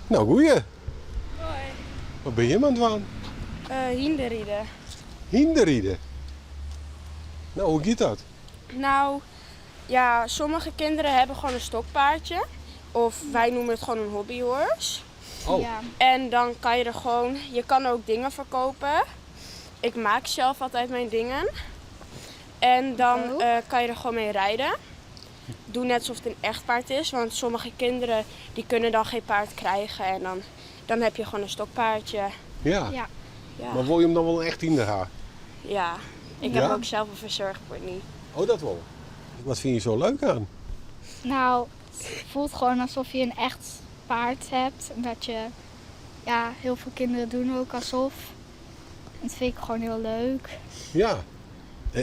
Nou, goeie. Hoi. Wat bin jim oan it dwaan? Hynderride. Hynderride? Nou, hoe giet dat? Nou, ja, sommige kinderen hebben gewoon een stokpaardje. Of wij noemen het gewoon een hobbyhorse. Oh. Ja. En dan kan je er gewoon, je kan ook dingen verkopen. Ik maak zelf altijd mijn dingen. En dan Ook. kan je er gewoon mee rijden. Doe net alsof het een echt paard is, want sommige kinderen die kunnen dan geen paard krijgen. En dan heb je gewoon een stokpaardje. Ja. Ja. Ja. Maar wil je hem dan wel echt in de haar? Ja, ik Ja? heb ook zelf een verzorgpony. Oh, dat wel. Wat vind je zo leuk aan? Nou, het voelt gewoon alsof je een echt paard hebt. En dat je, ja, heel veel kinderen doen ook alsof. En dat vind ik gewoon heel leuk. Ja.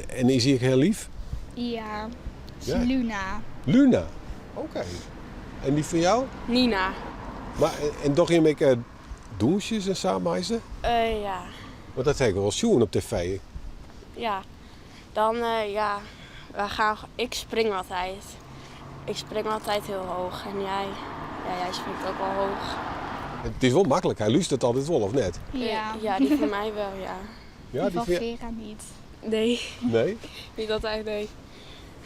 En is hij ook heel lief? Ja, het is Ja. Luna. Luna? Oké. En die van jou? Nina. Maar, en toch je een beetje douches en samen? Ja. Want dat heb ik wel eens zien op tv. Ja. Dan, ja, we gaan, ik spring altijd. Ik spring altijd heel hoog. En jij? Ja, jij springt ook wel hoog. Het is wel makkelijk, hij luistert altijd wel, of net? Ja. Ja, die van mij wel, ja. Ja, die van vind- Vera niet. Nee, Nee? niet altijd, nee.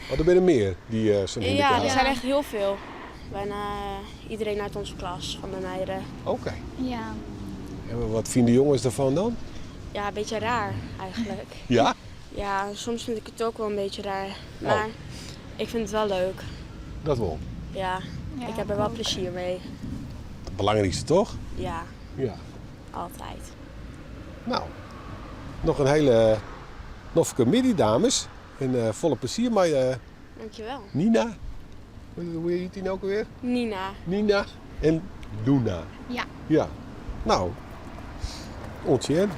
Maar er zijn er meer die zo'n Ja, handicap er hebben. zijn echt heel veel. Bijna iedereen uit onze klas van de meiden. Oké. Ja. En wat vinden de jongens daarvan dan? Ja, een beetje raar eigenlijk. Ja? Ja, soms vind ik het ook wel een beetje raar. Maar ik vind het wel leuk. Dat wel. Ja, Ja, ik heb er wel ook. plezier mee. Het belangrijkste toch? Ja, Ja. altijd. Nou, nog een hele nofke middag, dames. En volle plezier met Dankjewel. Nina. Hoe heet die nou ook alweer? Nina. Nina en Luna. Ja. Ja. Nou, ontzettend.